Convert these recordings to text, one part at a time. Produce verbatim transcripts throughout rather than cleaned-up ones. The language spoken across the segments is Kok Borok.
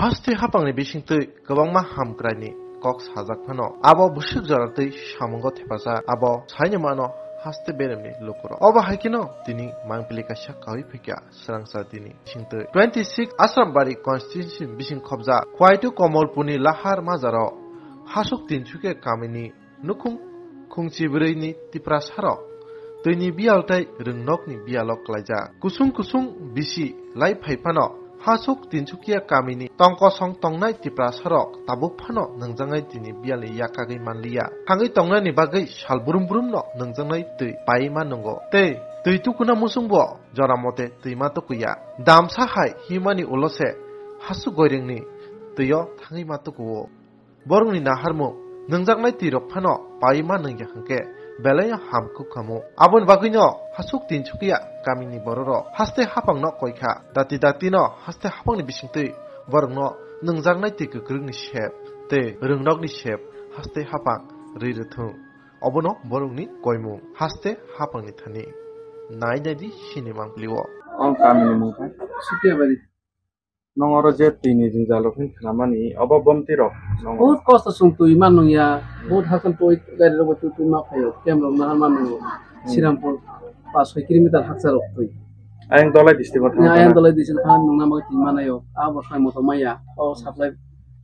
Haste hapangni bisingtwi kwbangma hamkraini kok sajak phano, abo bwswk jora twi samungo thepajak, abo saini mano haste beremni lukurok. Obo hai kheno tini mangpili kaisa kaui phaikha swrangsa dini bisingtwi. Twenty six Asrambari constituency bising khobjak Khwaitu Komolpurni Lahar Majaro Hasuk Tinsukia kamini nukhung khungchibrwini Tiprasarok twini biyal tei rwngnokni biyalo klaijak. Kusung kusung bisi lai phai phano Hasuk Tinsukia kamini tongkosong tongnai Tiprasarok tabuk phano nungjaknai twini biyalni yakagwi manliya. Thangwi tongnaini bagwi sal brum brumno nungjaknai twi paiwi ma nungo. Tei twi tukuna musungbo jora mote twi ma tukuya. Damsa hai himani ulo se Hasuk Goiringni twio thangwi ma tukuo. Borokni naharmung nungjaknai twirok phano paiwi ma nungya hwnkhe belai no ham kuk khamu. Aboni bagwino Hasuk Tinsukia kamini bororok haste hapangno koikha. Dati datino haste hapangni bisingtwi borokno nungjaknai twi kwkrwngni sep tei rwngnokni sep haste hapang rwi rwthwng. Obono borokni koimung haste hapangni thani. Nai naidi sini mangpili o. O kamini mung khe Sukiabari. Nwng oro je twini jwngjal rok hin khnamani, obo bomti rok nwng oro. Bahut kosto chwng twi man nung ya, bahut hakhe twi gari rok bai twi twi ma phaio, camp rok nahar man nung. Hmm. Srirampur pas soi kilometer hakcha rok twi. Ayang Dhalai district o thang. Ayang Dhalai district o thang nung na bagwi twi manaio, abo sai moto maya, o supply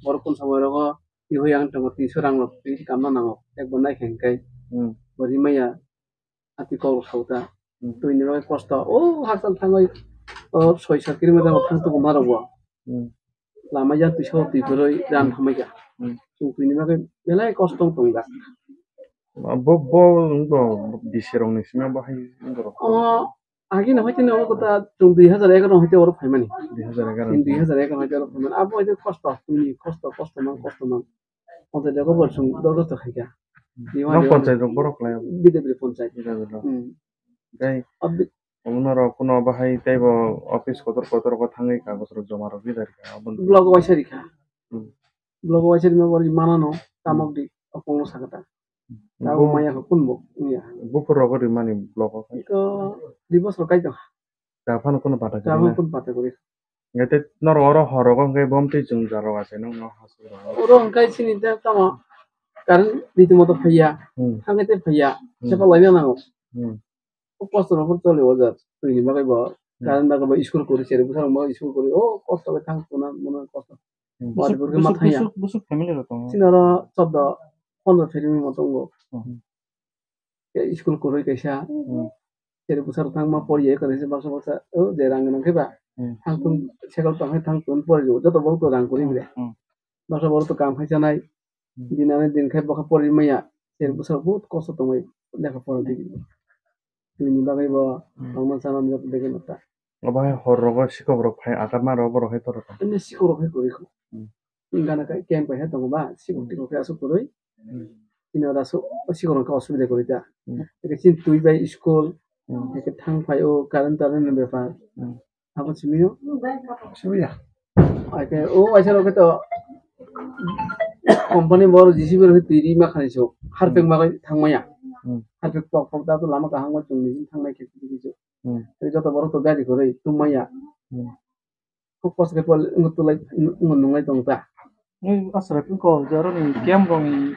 borok kun samoi rogo twi hoi ang tongo, twiso rang rok twi kamna nango, ekbar nai khe hwnkhe. Hmm. Bo ri maya. Ati kok rok sauta. Hmm. Twini bagwi kosto. O hakchal thangwi, o, soi sat kilometer bo thang tongo ma rok bo. Hmm. Lama ya twisa twi kwrwi ran hamai kha. Hmm. Chwng twini bagwi belai kosto wng tongo da. Bo, bo, bo, bisi rokni simi bo hai wng rok. O, agi no hoite no kota chwng dui hazar egaroh hoite oro phaimani. Dui hazar egaroh. Dui hazar egaroh hoite oro phaimani. Abo hoite kosto, twini kosto, kosto man, kosto man. Ponchayat rok bo chwng dorkhasto khaikha. Hmm. Nwng ponchayat rok borok khlai? B W P ponchayat. B W P rok. Hmm. Tei abi- omo norok kuno bahai teibo office kotor kotor rok thangwi kagoj rok joma rok ri rikha, aboni block waisa rikha. Hmm. Block waisa rima borok manano, hmm, tamok di, okongno sakha ta. Hmm. Abo bu- maya kha kunbo wngya. Buphur rogo rimani block o khai. Iko di bosor kai tongkha. Japhano kuno pata kwrwi na? Japhano kuno pata kwrwi. Hwnkhe tei norok oro hor rogo hwnkhe bomtwi chwng jal rok achai nokno hasuk rok. Oro hwnkhe chini tei tamo current riti moto phaiya. Hmm. Thangkhe tei phaiya. Hmm. Sepa laina nango. Hmm. O kosto rok choli o jat. Twini bagwi bo, hmm, current bagwi bo school kwrwi, cheri bwsarok bo school kwrwi. O kosto khe thang tongna mano kosto. Hmm. Mari bwswk, bwrwi ma bwswk, thangya. Bwswk, bwswk family rok tongo? Chini oro choddo, pondro family rok tongo. Hmm. Tei school kwrwi kaisa. Hmm. Cheri bwsarok thangma poriya, kaisa baksa baksa, o je rang gwnang khe ba. Hmm. Thang thung, cycle tong khe thang thung pori rw, joto borok to rang kwrwi bre. Hmm. Baksa borok to kam khai chanai. Hmm. Din ani din khai bokha pori maya. Cheri bwsarok bahut kosto tongwi lekha pora di. Twini bagwi bo, hmm, tongma chana joto degi nokta. Obo hai hor rogo sikok rok phai agarma rok borok hai torok. Ani sikok rok hai kwrwi kho. Hmm. Gana kai camp hai tongo ba, sikok, hmm, tikok khe aswk kwrwi. Hmm. Chini oro aswk, o sikok rok khe osubida kwrwi ta. Hmm. Eke chini twi bai school, hmm, eke thang phai o current tarrent ni bepar. Hmm. Abo simi o? Simi ya. Eke o waisa rok khe to company bor J C B rok twi ri ma khani so. Harpek, hmm, ma thang maya. Hmm. Harpek pok pok da to lama kaham ma chwng ni thang nai khe twi ri so. Hmm. Tei joto borok to gari kwrwi tong maya. Hmm. Kok kos khe pol wng tulai, wng nunglai tong ta. Ni asra phi ko jaro ni kem rong ni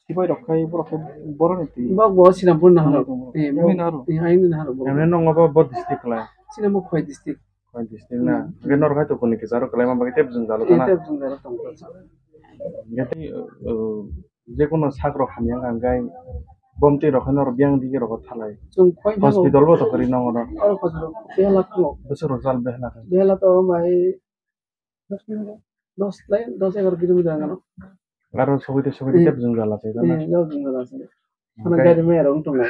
sibai rok khai borok khai borok ni twi. Bok bo Sinampur na haro. Sinampur. Eh, bok, eh, ayang ni na haro bok. Emne nong obo bo district khlai? Sinampur Khwai district. Khwai district na. Hmm. Ge nor khai to kuni ke jaro khlai ma bagwi tep jung jalo ta na. Eh, tep jung jalo tong ta. Ge tei, eh, Jekono sak rok hamya wngkha, hwnkhe bomtwi rok haino rw biyang digi rogo thalai. Chwng khoi hospital bo to kwrwi nongo no. Oro hospital behla kho. Bwswk rok jal behla khe. Behla to bai dos kilometer, dos lai, dos egaroh kilometer wngkha no. Aro sogwi tei sogwi tei, hmm, tep jwngjal achai jana. Hmm, tep jwngjal achai. Hwnkhai gari maya rok wng tongo.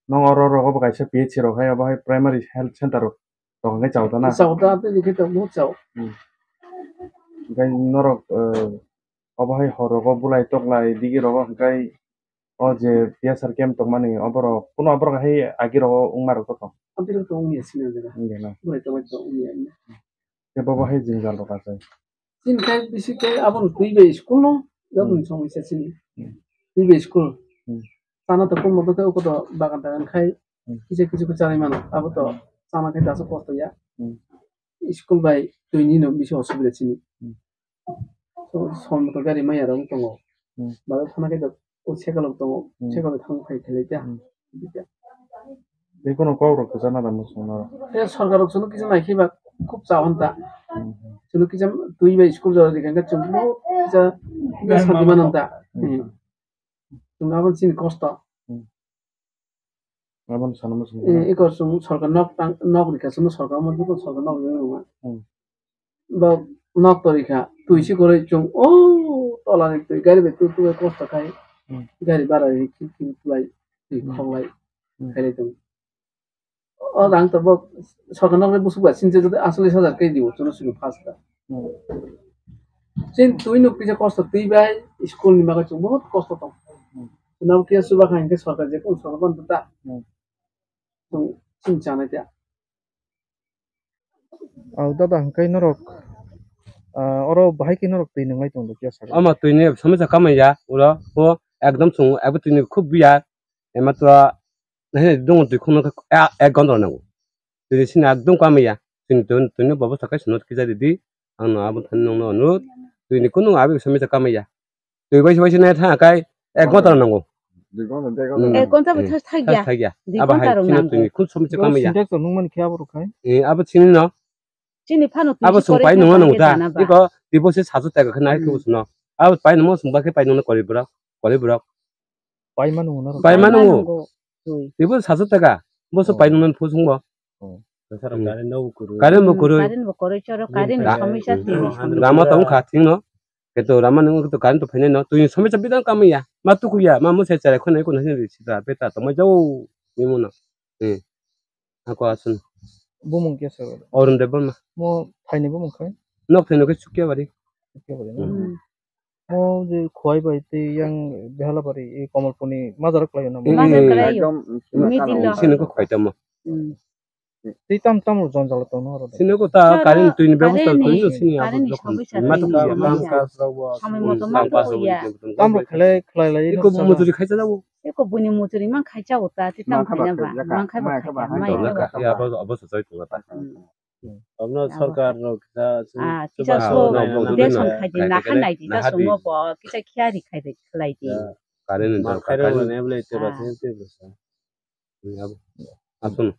Nong oro rogo bo kaisa P H C rok hai, obo hai primary health center rok tong khe chao ta na? Chao ta, tei khe to bo chao. Hmm. Hwnkhe norok, eh, obo hai hor rogo bulai toklai digi rogo hwnkhe o je P S R camp tongmani oborok, kuno oborok hai agi rogo wngma rok to tong? Abo rok to wngya sini jaga. Wngya na? Bulai toklai to wngya. Khe bobo hai jwngjal rok achai. Chini khai bisi khe abono twi bai school no, jaboni, hmm, somosya chini. Hmm. Twi bai school. Hmm. Chana to kung moto khe ukoto bagan tagan khai, hmm, kisa kisa khe chanai mano. Abo to, hmm, chana khai daso kosto ya. Hmm. school bai twi ni no bisi osubida chini. Hmm. So, som to gari maya rok tongo. Hmm. Ba thana khe o cycle rok tongo, hmm, cycle rok thang phai khlai ta. Hmm. Tei kono kok rok kwchana da muchung no. Tei sorkar rok chwng kisa nai khe ba khub cha hwn ta. Hmm. Chwng kisa twi bai school jora rikha khe chwng bo kisa santi man ta. Hmm. Hmm. Chwng abo chini kosto. Hmm. Abo no sana muchung. Eh, iko chwng sorkar nok tang, nok rikha chwng sorkar mo dukon sorkar nok rikha. Hmm. Bo nok to rikha, twi si kwrwi chwng o tola ni twi gari bai tu tu bai kosto khai. Hmm. Gari bara ri khi khi tulai twi, hmm, khoklai, hmm, khailai tongo. O rang to bo sorkar nok bai busuk ba sinche jodi achalis hajar kai dibo chwng sini first ta. Hmm. Chin twi nuk kisa kosto twi bai school ni bagwi chwng bahut kosto tong. Hmm. Chwng abo kisa chuba kha hinkhe sorkar je kun sorkar ban ta. Hmm. Chwng chini chanai ta. Au dada, hwnkhe norok, ah, oro bahai khe norok twi nwnglai tong do kya saka? Ama twi ni somisa kamai ya, uro o ekdom chwng abo twi ni khub biya, ema to nahi dong twi khum ek gonta nango. Twi ni sini ekdom kamai ya, twi ni twi ni bobo sakai sono kisa di di, ang no abo thani nong no anut, twi ni kunu abi somisa kamai ya. Twi bai bai sinai tha kai ek gonta nango. Dui gonta, dui gonta. Hmm. Ek gonta bo thas thak ya. Thas thak ya. Dui gonta rok nango. Twi ni khum somisa kamai ya. Sintex rok nung mani khe abo rok khai. Eh, abo chini no. Chini phano twi abo si sung pai nungno nung ta. Iko tibo se sasu ta khe nai, hmm, tibo suno. Abo pai nungmo sung ba khe pai nungno kori borok, kori borok. Pai manu nungno. Pai manu. Twi. Tibo sasu ta ka. Bo se pai nungno phu sung bo. Oh. Current bo kwrwi. Current bo kwrwi. Current bo kwrwi, choro current ni somisa, twi ni somisa. Rama tong kha thing no. Keto rama nung to current to phainai no. Twi ni somisa bidang kamai ya. Ma tuku ya. Ma mo se chara khonai ko na se sida beta to ma jau. Ni mo no. Eh. Ako asun. Bumung kya sir? Arun Debbarma. Mo thaini bumung khai? Nok thaino khe Chukya bari. Chukya bari, no? Hmm. Mo je Khowai bai tei yang Behalabari, e Kamalpur ni major kwlai na mo? Hmm. Major kwlai. Ekdom middle lo. Sini ko khwai tamo. Hmm. Tei tam tam rok jonjal tong no oro. Sini ko ta current twi ni bebosta twi no sini abo. Current ni jokhon somisa, ma to twi ni kuya, somisa. Samai moto ma to kuya. Tam rok khlai khlai lai. Iko mujuri khaisa jabo. Eko buini mujuri man khaisa uta, ti tam khaina ba, man khai ba khaina, mai khai ba khaina. Abo, abo sosai tongla ta. Hmm. Abno sorkar rok kisa, ah, kisa so, so, deson khai di, nahan nai di, ta sumo bo, kisa khiari khai di, khlai di. Current ni ma dorkar, khai rok current ni. Eble te ba, ah, te te ba sa. Abo. Asun.